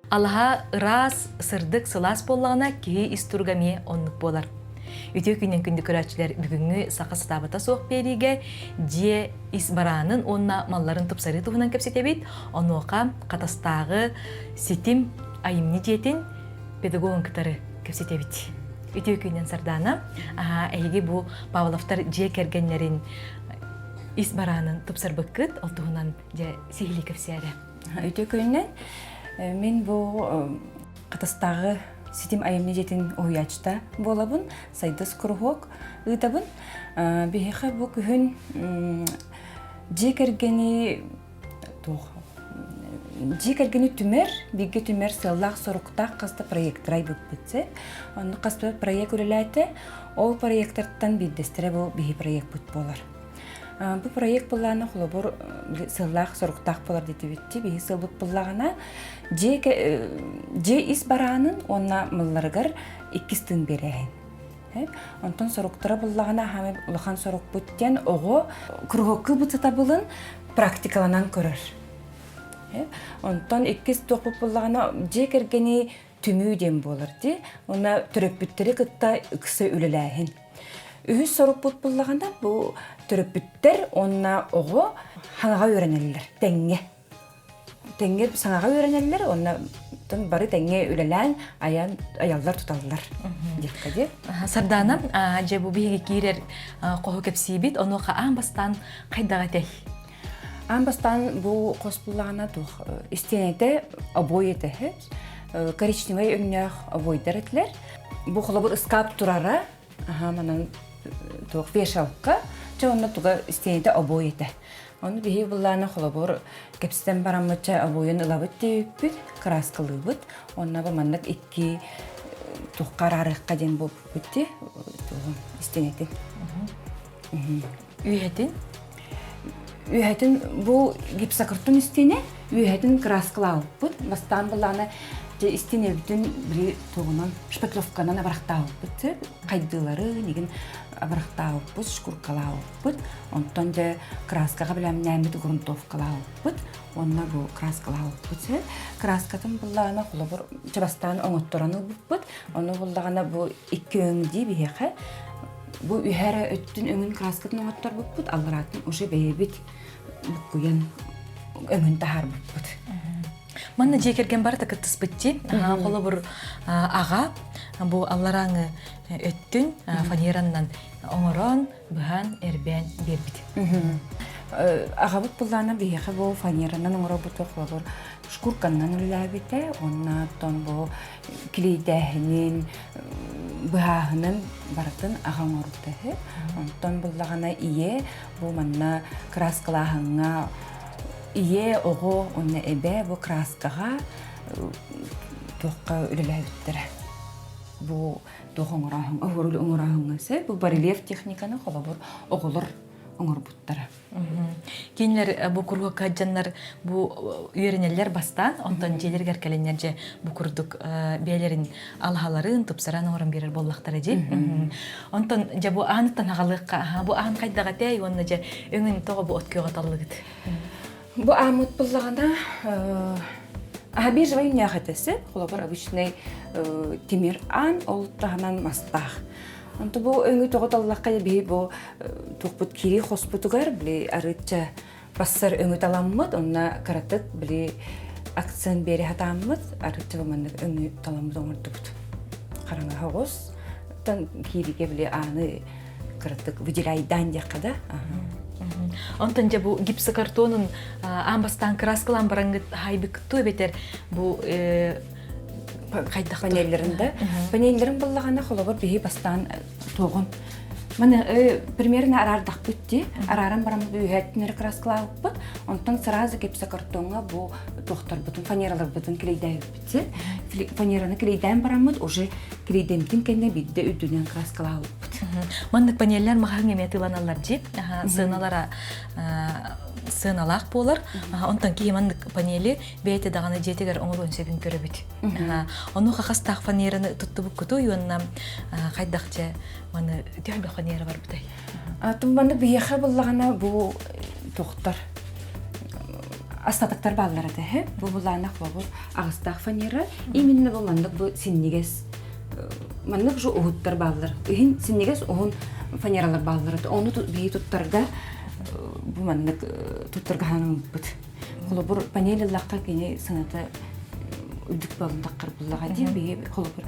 Алаһа ыраас, сырдык, сылаас буоллаҕына, киһи ис туруга эмиэ оннук буолар. Үтүө күнүнэн күндү көрөөччүлэр, бүгүҥҥү саха сатаабата суох биэриигэ дьиэ ис бараанын уонна малларын тупсарыы туһунан кэпсэтэбит. Онуоха Хатастааҕы ситим айымньы дьиэтин педагогун кытары кэпсэтэбит. Үтүө күнүнэн Сардаана. Эһиги бу Павловтар дьиэ кэргэннэрин ис бараанын тупсарбыккыт, ол туһунан дьэ сиһилии кэпсээрэ. Үтүө күнүнэн. Мин бу Хатастааҕы ситим айымньы дьиэтин уһуйааччыта буолабын, Сайдыс куруһуок ыытабын. Биһиэхэ бу күһүн дьиэ кэргэни туох дьиэ кэргэни түмэр, бииргэ түмэр сыаллаах-соруктаах хас да проектары айбыппыт. Онно хас да проект үлэлээтэ. Ол проектартан биирдэстэрэ бу биһи проекпыт буолар. Бу проект былаана холобур сыаллаах-соруктаах буолар диэтибитти биһи сыалбыт буллаҕына дьиэ дьиэ ис бараанын уонна малларыгар иккис тыын биэрээһин. Онтон соруктара буллаҕына хаамай улахан сорукпут диэн оҕо кругокку бу сатабылын практикаланан көрөр. Онтон иккис туохпут буллаҕына дьиэ кэргэни түмүү диэн буолар дии. Уонна төрөппүттэри кытта ыкса үлэлээһин. Үһүс сорукпут буллаҕына бу төрөппүттэр уонна оҕо хаҥаҕа үөрэнэллэр тэҥҥэ. Тэҥҥэ саҥаҕа үөрэнэллэр уонна бары тэҥҥэ үлэлээн айан айаллар туталлар диэххэ дии. Сардаана, дьэ бу биһиги киирэр хоһу кэпсиибит, онуоха аан бастаан хайдах этэй? Аан бастаан бу хос буллаҕына туох истиэнэтэ обой этэ коричневай өҥнөөх обойдар этилэр. Бу холобур ыскаап турара, аха манан туох вешалка, чэ онно туга истиэнэтэ обой этэ. Ону биһи буллаана холобур кэпсэтэн бараммыт чэ обойун ылабыт диэбиппит, кырааскалыыбыт. Онно бу маннык икки туохха араарыахха диэн буолбуппут дии, истиэнэтин. Үөһэтин? Үөһэтин бу гипсокартон истиэнэ, үөһэтин кырааскалаабыппыт. Бастаан былаана дьэ истиэнэбитин били тугунан шпаклевканан абырахтаабыппыт. Хайдыылары нигин абырахтаабыппыт, шкуркалаабыппыт. Онтон дьэ краскаҕа бэлэмнээммит грунтовкалаабыппыт. Уонна бу краскалаабыппыт. Краскатын буллаҕына холобур дьэ бастаан оҥотторон ылбыппыт. Ону буллаҕына бу икки өҥ дии биһиэхэ Бу үһэ эрэ өттүн өҥүн краскатын оҥотторбуппут, аллараатын уже бэйэбит буккуйан өҥүн таһаарбыппыт. Манна дьиэ кэргэн барыта кыттыспыт дии. Холобур, аҕа бу алларааҥы өттүн фанераннан оҥорон, быһан, эрбээн биэрбит. Аҕабыт былаана биһиэхэ бу фанеранан оҥоробут холобур шкурканнан үлэлээбитэ уонна оттон бу клейдээһинин быһааһынын барытын аҕа оҥорбута үһү. Онтон буллаҕына ийэ бу манна краскалааһыҥҥа ийэ, оҕо уонна эбээ бу краскаҕа туохха үлэлээбиттэрэ. Бу туох оҥорооһуҥ, оһуору оҥорооһуҥҥа сөп. Бу барельеф техниканы холобур оҕолор оҥорбуттара. Кинилэр бу куруһуокка дьоннор бу үөрэнэллэр бастаан, онтон дьиэлэригэр кэлэннэр дьэ бу курдук бэйэлэрин алаһаларын тупсаран оҥорон биэрэр буоллахтара дии. Онтон дьэ бу ааныттан аҕалыахха, бу аан хайдах этэй уонна дьэ өҥүн тоҕо бу от күөҕэ таллыгыт? Бу ааммыт буллаҕына аха бежевый өҥнөөх этэ холобур обычный тимир аан ол таһынан мастаах. Онто бу өҥү тоҕо таллахха биһи бу туохпут киирии хоспутугар били арыычча бассар өҥү таламмыт, онно кыратык били акцент биэри хатааммыт, арыычча бу маннык өҥү таламмыт оҥордубут. Хараҥа хоҕус, тан киириигэ били ааны кыратык выделяйдаан диэххэ да. Онтон дьэ бу гипсокартонун аан бастаан кырааскалаан бараҥҥыт хаайбыккыт эбэтэр бу хайдах панеллэрин да панеллэрин буллаҕына холобур биһи бастаан туоҕун маны примерно араардахпыт дии арааран баран үөһээттинэри краскалаабыппыт онтон сразу гипсокартоҥҥа бу туохтарбытын фанераларбытын клейдээбиппит фанераны клейдээн бараммыт уже клейдэммитин кэннэ биирдэ үрдүнэн краскалаабыппыт маннык панеллэр маҕаһыҥ эмиэ тыланаллар дии сыаналара сыаналаах буолар онтон киһи маннык панели бэйэтэ даҕаны дьиэтигэр оҥоруон сөбүн көрөбүт. Ону хахастаах фанераны туттубуккутуй уонна хайдах дьэ маны төһө фанера барбытай? Тумбаны биһиэхэ буллаҕына бу тохтор. Остатоктар бааллар этэ. Бу булаанах бобур аҕыстаах фанера. Именно бу маннык бу синньигэс маннык же уһуттар бааллар. Иһин синньигэс уһун фанералар бааллар этэ. Ону биһи туттарга бу маннык туттарга ханаммыппыт. Холобур, панель ыллахха кини сыната үрдүк буоллаххар буллаҕа дии. Биһи холобур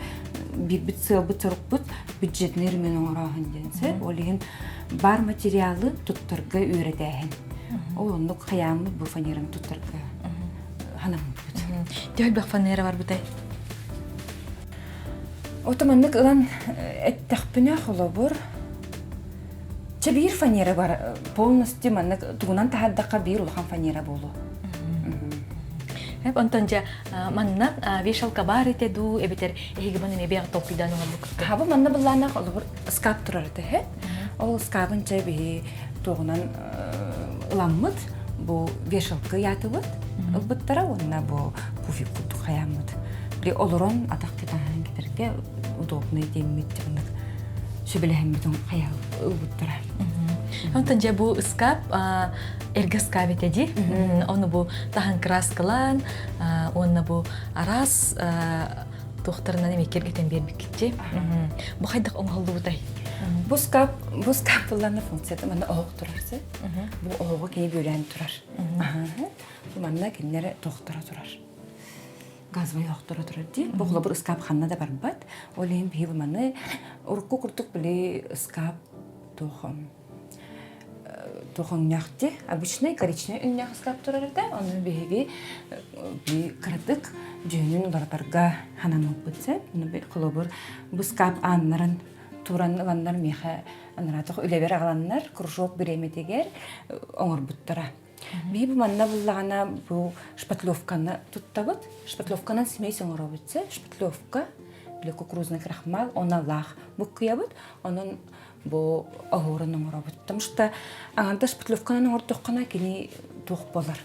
биирбит сыалбыт-сорукпут бюджетный ремонт оҥорооһун диэн сөп. Ол иһин бар материалы туттарга үөрэтээһин. Ол оннук хайааммыт бу фанераны туттарга ханаммыппыт. Төһө элбэх фанера барбытай? Ото маннык ылан эттэхпинэ холобур Чэ биир фанера бар полностью маннык тугунан таһардахха биир улахан фанера буолуо. Эп онтон дьэ манна вешалка баар этэ дуу эбэтэр эһиги маны эмиэ толкуйдаан оҥорбуккут. Хаба манна быллаанах олобур ыскаап турар этэ һэ. Ол ыскаабын чэ биһи туоҕунан ыламмыт бу вешалка ыйаатыбыт ылбыттара уонна бу пуфик курдук хайааммыт. Били олорон атах кытаһан кэтэргэ удобный диэммит маннык сүбэлэһэммитин хайа ылбыттара. Онтон дьэ бу ыскаап эргэ ыскаап этэ дии. Ону бу таһан краскалаан уонна бу араас туохтарынан эмиэ киэргэтэн биэрбиккитчи. Бу хайдах оҥоһуллубутай? Бу ыскаап бу ыскаап булланна функцията манна оһох турар сэ. Бу оһоҕу кини бүөлээн турар. Манна кинилэр тохторо турар. Газовый оһохторо турар дии. Бу холобур ыскаап ханна да барбат. Ол иһин биһиги маны урукку курдук били ыскаап туох туох өҥнөөх дии. Обычный коричневый өҥнөөх ыскаап турар этэ. Ону биһиги би кыратык дьүһүнүн уларытарга ханаммыппыт сөп. Холобур бу ыскаап ааннарын туран ыланнар миэхэ анараатах үлэбэр аҕаланнар кружок бириэмэтигэр оҥорбуттара. Биһи бу манна буллаҕына бу шпатлевканы туттабыт. Шпатлевканан смесь оҥоробут сэ. Шпатлевка или кукурузный крахмал, оналаах буккуйабыт. Онон бу оһуорун оҥоробут. Потому что аҥарда шпатлевканан оҥордоххуна кини туох буолар?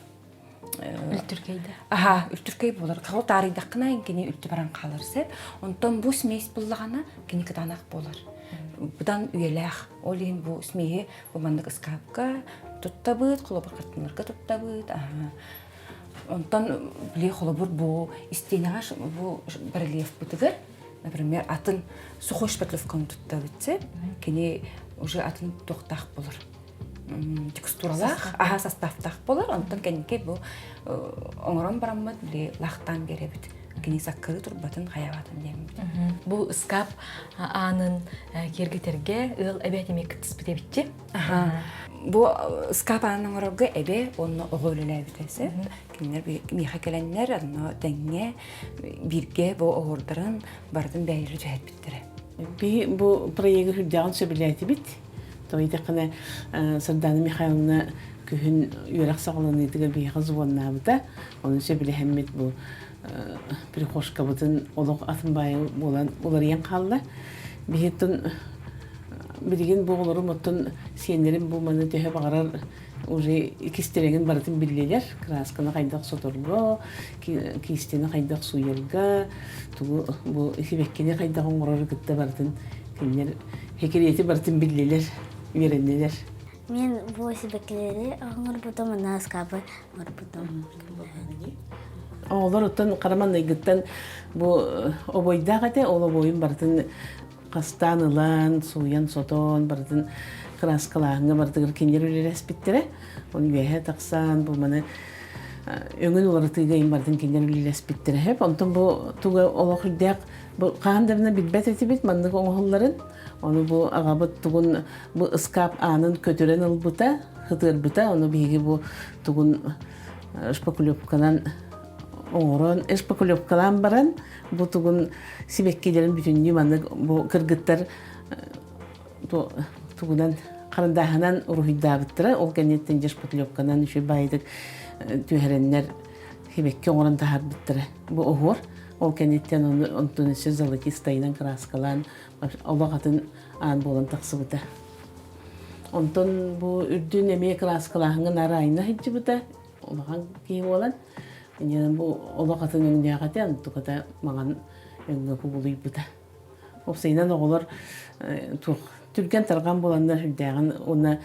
Үлтүркэй да. Аха, үлтүркэй буолар. Хаҕыл таарыйдаххына кини үлтү баран хаалар сеп. Онтон бу смесь буллаҕына кини кытаанах буолар. Быдан үйэлээх. Ол иһин бу смеһи бу маннык ыскаапка туттабыт, холобур хартыыналарга туттабыт. Онтон били холобур бу истиэнэҕэ бу барельефпытыгар, например, атын сухой шпатлевканы туттабыт кини уже атын туохтаах болор текстуралаах, аһа составтаах болор. Онтон кэнники бу оҥорон бараммыт били лахтаан биэрэбит. Кини саккырыы турбатын хайаабатын диэммит. Бу ыскаап аанын киэргэтэргэ ыал эбээт эмиэ кыттыспыт эбитчи. Бу ыскаап аанын оҥорорго эбэ уонна оҕо үлэлээбитэ сөп. Кинилэр миэхэ кэлэннэр онно тэҥҥэ бииргэ бу оһуордарын барытын бэйэлэрэ түһэрбиттэрэ. Биһи бу проегы үрдээҕин сөбүлээтибит. Тоҕо диэтэххинэ Сардаана Михайловна күһүн үөрэх саҕаланыытыгар биһиэхэ звоннаабыта. Ону сөбүлэһэммит бу прихожкабытын олох атын баайы буолан уларыйан хаалла. Биһиттэн билигин бу оҕолорум оттон сиэннэрим бу маны төһө баҕарар уже кистэлэҥин барытын биллилэр. Красканы хайдах соторго, киистини хайдах сууйарга, тугу бу сибэккини хайдах оҥорору кытта барытын кинилэр секрети барытын биллилэр, үөрэннилэр. Мен бу сибэккилэри оҥорбутум, уонна ыскаабы оҥорбутум. Оҕолор оттон хара маҥнайгыттан бу обойдаах этэ, ол обойун барытын хастаан ылан, сууйан-сотон, барытын кырааскалааһыҥҥа барытыгар кинилэр үлэлэспиттэрэ. Оны үөһэ тахсан, бу маны өҥүн уларытыыга им барытын кинилэр үлэлэспиттэрэ. Онтон бу туга олох үрдээх бу хаһан да билбэт этибит маннык оҥоһулларын. Ону бу аҕабыт тугун бу ыскаап аанын көтүрэн ылбыта, хытыарбыта. Ону биһиги бу тугун шпаклевканан оҥорон, шпаклевкалаан баран бу тугун сибэккилэрин бүтүннүү маннык бу кыргыттар тугунан харандааһынан уруһуйдаабыттара. Ол кэнниттэн дьэ шпаклевканан үчүгэй баайдык түһэрэннэр сибэкки оҥорон таһаарбыттара. Бу оһуор. Ол кэнниттэн ону онтун өссө золотистайынан кырааскалаан олох атын аан буолан тахсыбыта. Онтон бу үрдүн эмиэ кырааскалааһыҥҥа нараайына сылдьыбыта улахан киһи буолан бу олох атын өҥнөөх этэ онтуката маҥан өҥҥө кубулуйбута. Уопсайынан оҕолор туох Түргэн тарҕан буоланнар сүрдээҕин уонна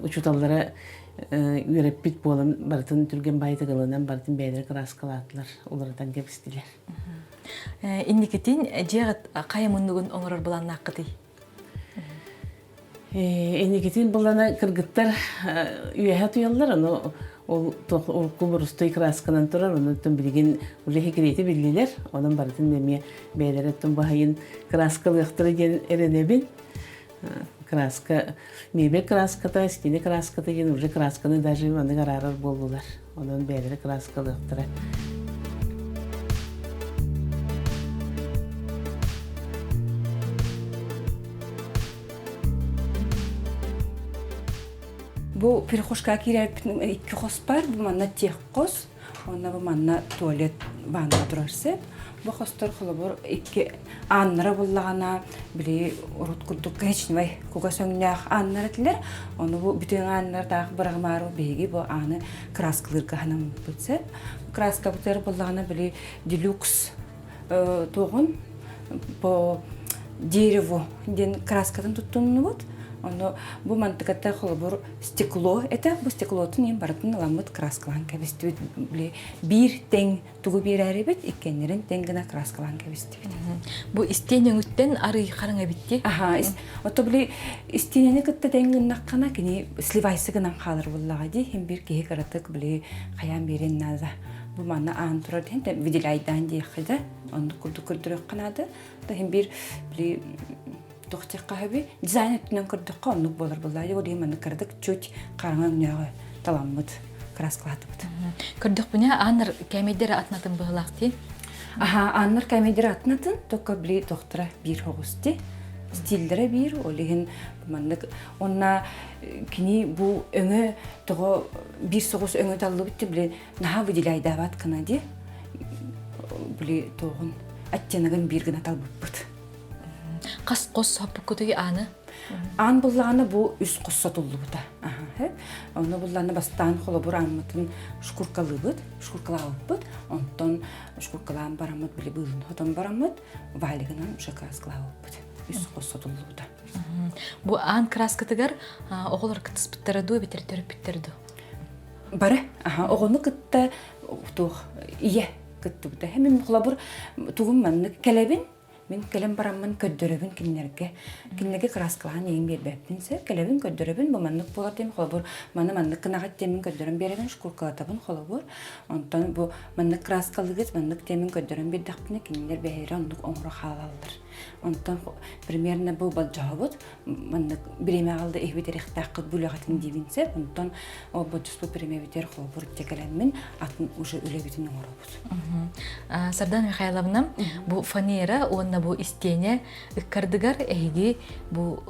учууталлара үөрэппит буолан барытын түргэн баайытык ылынан барытын бэйэлэрэ кырааскалаатылар, уларытан кэбистилэр. Инникитин дьиэҕит хайа муннугун оҥорор былааннааххытый? Инникитин былана кыргыттар үөһэ туйаллар, ону ол урукку борустуой красканан турар, онон билигин уже секрети биллилэр, онон барытын эмиэ бэйэлэрэ оттон баһайын краскалыахтара диэн эрэнэбин. Краска, мебель краската, стене краската диэн уже красканы даже маннык араарар буоллулар. Онон бэйэлэрэ краскалыахтара. Бу перехожка киирэрбитин икки хос бар, бу манна тех хос, Онно бу манна туалет ванна турар сөп. Бу хостор холобур икки ааннара буллаҕына били урут курдук коричневай кугас өҥнөөх ааннар этилэр. Ону бу бүтүн ааннар таах быраҕымаары биһиги бу ааны краскалыырга ханаммыппыт сөп. Краскабытыгар буллаҕына били делюкс туоҕун по дереву диэн краскатын туттуннубут. Ону бу мантыката холобур стекло этэ. Бу стеклотун иин барытын ыламмыт краскалаан кэбистибит. Били биир тэҥ тугу биэрээрибит, иккиэннэрин тэҥ гына краскалаан кэбистибит. Бу истиэн өҥүттэн арый хараҥа эбитти. Аха, ото били истиэнэни кытта тэҥ гыннаххына кини сливайсы гынан хаалар буоллаҕа дии. Хим биир киһи кыратык били хайаан биэриэн наада. Бу манна аан турар диэн выделяйдаан диэххэ да оннук курдук көрдөрүөххэ наада. Иһин биир били туох диэххэ сөбүй дизайн өттүнэн көрдөххө оннук буолар буоллаа ол иһин маннык кыратык чуть хараҥа өҥнөөҕү таламмыт краскалаатыбыт. Көрдөхпүнэ ааннар кээмэйдэрэ атын-атын быһылаах дии. Аха, ааннар кээмэйдэрэ атын-атын, только били тохтора биир хоҕус дии. Стиллэрэ биир, ол иһин маннык уонна кини бу өҥө тоҕо биир соҕус өҥө таллыбыт дии били наһаа выделяйдаабат гына дии били туоҕун оттеногын биир гына талбыппыт. Хас хос соппуккутуй ааны? Аан буллаҕына бу үс хос сотуллубута. Онно буллаҕына бастаан холобур ааммытын шкуркалыыбыт, шкуркалаабыппыт. Онтон шкуркалаан бараммыт, били быылын хотон бараммыт, валигынан уже краскалаабыппыт. Үс хос сотуллубута. Бу аан краскатыгар оҕолор кыттыспыттара дуу, эбэтэр төрөппүттэр дуу? Бары оҕону кытта туох ийэ кыттыбыта. Мин холобур тугум маннык кэлэбин, мин кэлэн бараммын көрдөрөбүн кинилэргэ. Кинилэргэ краскалаан иһин биэрбэппин сөп. Кэлэбин көрдөрөбүн, бу маннык буолар диэн холобур маны маннык гынаҕыт диэмин көрдөрөн биэрэбин, шкуркалатабын холобур. Онтон бу маннык краскалыгыт, маннык диэмин көрдөрөн биэрдэхпинэ кинилэр бэйэлэрэ оннук оҥоро хаалаллар. Онтон примерно бу болдьоһобут маннык бириэмэ аҕалда иһбит эрэхтээххит бу үлэҕитин диибин сөп. Онтон ол болдьоспут бириэмэбитигэр холобур дьэ кэлэммин атын уже үлэбитин оҥоробут. Сардана Михайловна, бу фанера уонна бу истиэнэ ыккардыгар эһиги бу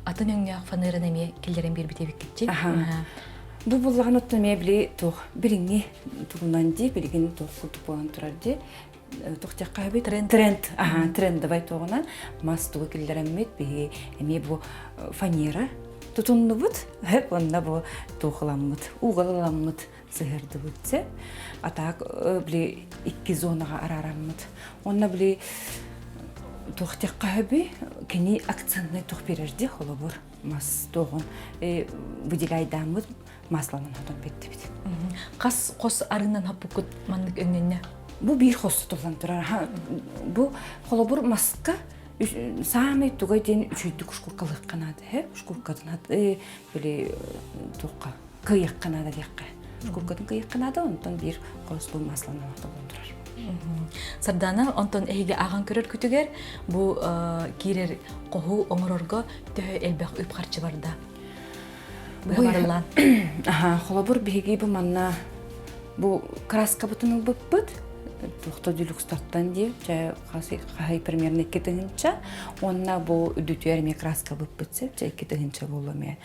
атын өҥнөөх фанераны эмиэ киллэрэн биэрбит эбиккитчи. Бу буллаҕын оттон эмиэ били туох билиҥҥи тугунан дии, билигин туох курдук буолан турар дии. Туох диэххэ сөбүй? Тренд. Тренд. Аха, трендовай туоҕунан мас тугу киллэрэммит биһи эмиэ бу фанера тутуннубут. Уонна бу туохуламмыт, уугаламмыт сыһырдыбыт сөп. А так били икки зонаҕа араараммыт. Уонна били туох диэххэ сөбүй? Кини акцентнай туох биэрэр дии холобур мас туоҕун выделяйдааммыт масланан хотон биэрдибит. Хас хос арыынан хоппуккут маннык өҥнөннө? Бу биир хос тутуллан турар. Бу холобур маска саамай туга диэн үчүйдүк шкуркалыахха наада э шкуркатын били туохха кыйыахха наада диэххэ шкуркатын кыйыахха наада онтон биир хос бу масланан хотоллон турар. Сардана, онтон эһиги ааҕан көрөр күтүгэр бу киирэр хоһу оҥорорго төһө элбэх үп-харчы барда? Быһаарыллаан. Холобур, биһиги бу манна бу краскабытын ылбыппыт. Туохта делюкстартан дии, чэ хаһый примерно 2 тыһыынча. Уонна бу үрдүтүгэр эмиэ краска ылбыппыт сөп, чэ 2 тыһыынча буолла эмиэ.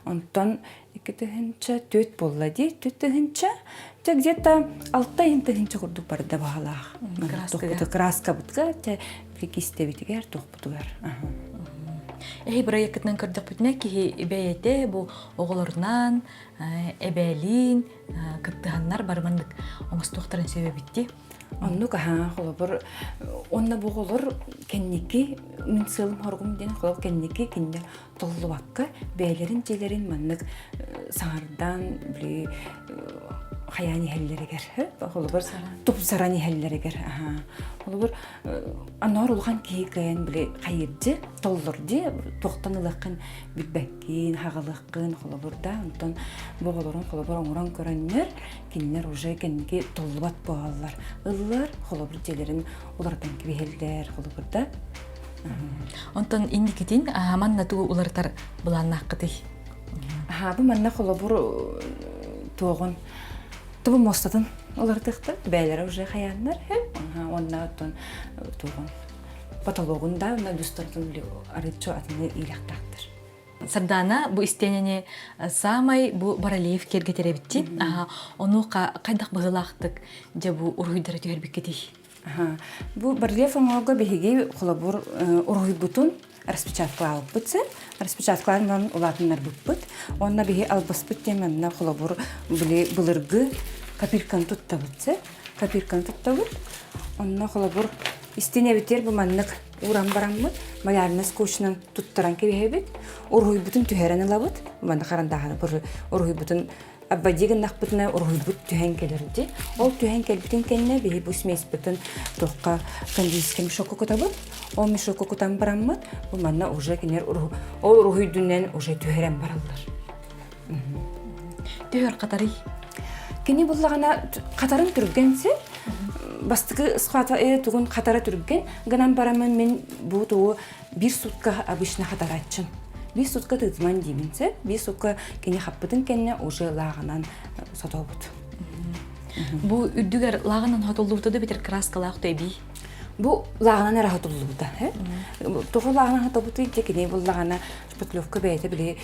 Онтон 2 тыһыынча 4 буолла дии, 4 тыһыынча. Чэ где-то 6 тыһыынча курдук барда баһалаах. Краскага. Краскабытыгар, чэ кистэбитигэр, туохпутугар. Эһи бырайыаккытынан көрдөхпүтүнэ киһи бэйэтэ бу оҕолорунан, эбээлиин кыттыһаннар бары маннык оҥостуохтарын сөбө эбит дии. Оннук аһаа холобур уонна бу оҕолор кэнники мин сыалым-соругум диэн холобур кэнники кинилэр толлубакка бэйэлэрин дьиэлэрин маннык саҥардан били хайаан иһэллэригэр холобур тупсаран иһэллэригэр холобур аноор улахан киһи кыайан били хайырдьы толлордьу туохтан ылыаххын билбэккин хаҕалыаххын холобур да онтон бу оҕолорун холобур оҥорон көрөннөр кинилэр уже кэнники толлубат буолаллар ыллар холобур дьиэлэрин уларытан кэбиһэллэр холобур да. Онтон инникитин манна тугу уларытар былааннааххытый? Бу манна холобур туоҕун тубу муостатын уларытыахтар бэйэлэрэ уже хайааннар уонна оттон туоҕун потологун да уонна люстратын арыыччы атыны иилэхтаахтар. Сардаана бу истиэнэни саамай бу барельеф киэргэтэр эбитти. Ону хайдах быһыылаахтык дьэ бу уруһуйдары түһэрбиккитий? Бу барельеф оҥорго биһиги холобур уруһуйбутун распечаткалаабыппыт сэ. Распечаткалаан улаатыннарбыппыт. Уонна биһи албаспыт диэн манна холобур били былыргы копирканы туттабыт сэ. Копирканы туттабыт. Онно холобур истиэнэбитигэр бу маннык ууран бараммыт малярный скотчунан туттаран кэбиһэбит. Уруһуйбутун түһэрэн ылабыт. Манна харандааһын уруһуйбутун Аббадьы гыннахпытына уруһуйбут түһэн кэлэр дии. Ол түһэн кэлбитин кэннэ биһи бу смеспытын туохха кондитерскай мешокка кутабыт. Ол мешокка кутан бараммыт, бу манна уже кинилэр ол уруһуйдунан уже түһэрэн бараллар. Түһэр хатарый? Кини буллаҕына хатарын түргэн сир. Бастакы схвата тугун хатара түргэн гынан бараммын мин бу тугу биир сутка обычно хатарааччым. Биир сутка тыытыман диибин сөп. Биир сутка кини хаппытын кэннэ уже лааҕынан сотобут. Бу үрдүгэр лааҕынан хотуллубута да битэр краскалаах эбии? Бу лааҕынан эрэ хотуллубута. Тоҕо лааҕынан хотобутуй дьэ кини буллаҕына шпатлевка бэйэтэ били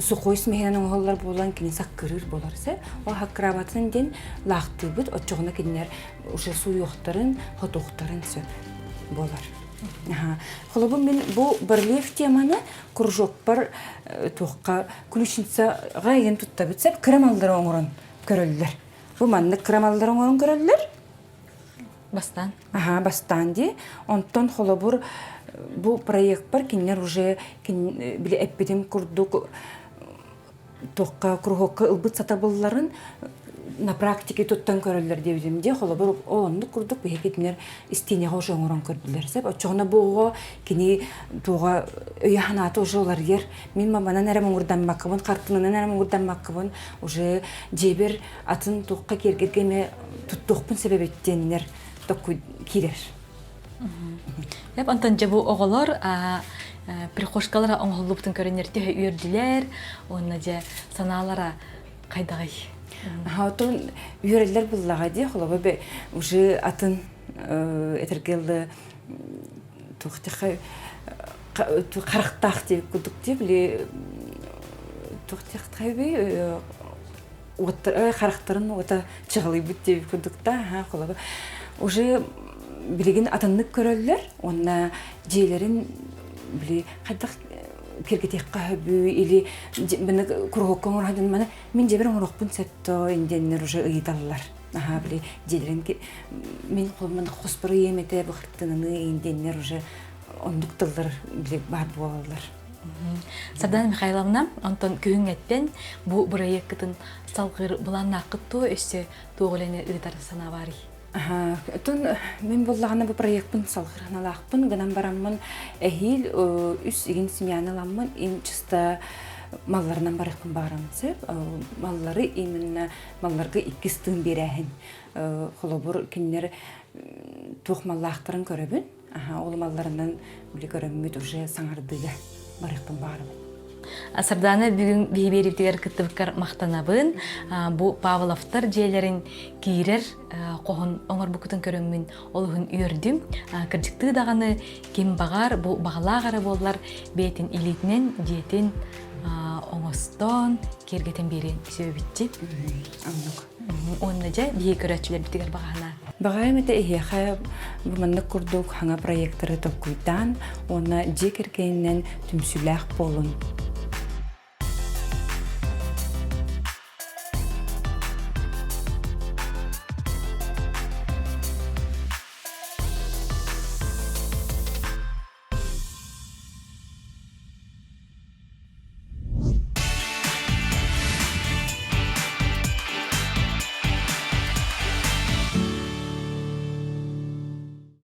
сухой смеһинэн оҥоһуллар буолан кини саккырыыр буолар сөп. Ол хаккыраабатын диэн лаахтыыбыт оччоҕуна кинилэр уже сууйуохтарын, хотуохтарын сөп буолар. Холобур, мин бу барельеф теманы кружокпар туохха ключницаҕа игин туттабыт сөп кыра маллары оҥорон көрөллөр. Бу маннык кыра маллары оҥорон көрөллөр. Бастаан. Аха, бастаан дии. Онтон холобур бу проектпар кинилэр уже били эппитим курдук туохха кругокка ылбыт сатабылларын на практике туттан көрөллөр диэбитим дии холобур ол оннук курдук биһиги кинилэр истиэнэҕэ уже оҥорон көрдүлэр сөп оччоҕуна бу оҕо кини туоҕа өйө санаата уже уларыйар мин маманан эрэ муҥурдаммаккабын хартыынанан эрэ муҥурдаммаккабын уже дьиэбэр атын туохха киэргэргэ эмэ туттуохпун сөп эбит диэннэр токкуй киирэр. Эп онтон дьэ бу оҕолор прихожкалара оҥоһуллубутун көрөннөр төһө үөрдүлэр уонна дьэ санаалара хайдаҕый? Отон үөрэллэр буллаҕа дии холобур уже атын этэргэ туох харахтаах диэбит курдук дии били туох диэхтэхэй харахтарын уота чаҕылыйбыт диэбит курдук да холобур уже билигин атыннык көрөллөр уонна дьиэлэрин били хайдах киргитиэххэ сөбүй или маны куруһуокка оҥорон маны мин дьиэбэр оҥоруохпун сөп то диэннэр уже ыйыталлар аха били дьиэлэрин мин маны хоспор ыйыам этэ бу хартыынаны диэннэр уже оннук тыллар били баар буолаллар. Сардана Михайловна, онтон күһүҥҥэттэн бу бырайыаккытын салгыыр былааннааххыт туо өссө туох үлэни ыытар санаа баарый? Отон мин буллаҕына бу проекпын салгыыр санаалаахпын гынан бараммын эһиил үс игин семьяны ыламмын им чисто малларынан барыахпын баҕарабын сөп. Маллары именно малларга иккис тыын биэрээһин. Холобур, кинилэр туох маллаахтарын көрөбүн. Аха, ол малларынан били көрөммүт уже саҥардыыга барыахпын баҕарабын. Сардаана бүгүн биһи биэриибитигэр кыттыбыккар махтанабын. Бу Павловтар дьиэлэрин киирэр хоһун оҥорбуккутун көрөммүн олуһун үөрдүм. Кырдьыктыы даҕаны ким баҕар бу баҕалаах эрэ буоллар бэйэтин илиитинэн дьиэтин оҥостон киэргэтэн биэриэн сөбүччи. Оннук. Уонна дьэ биһиги көрөөччүлэрбитигэр баҕаһына. Баҕайым этэ эһиэхэ бу маннык курдук хаҥа проекторы толкуйдаан уонна дьиэ кэргэнинэн түмсүүлээх буолун.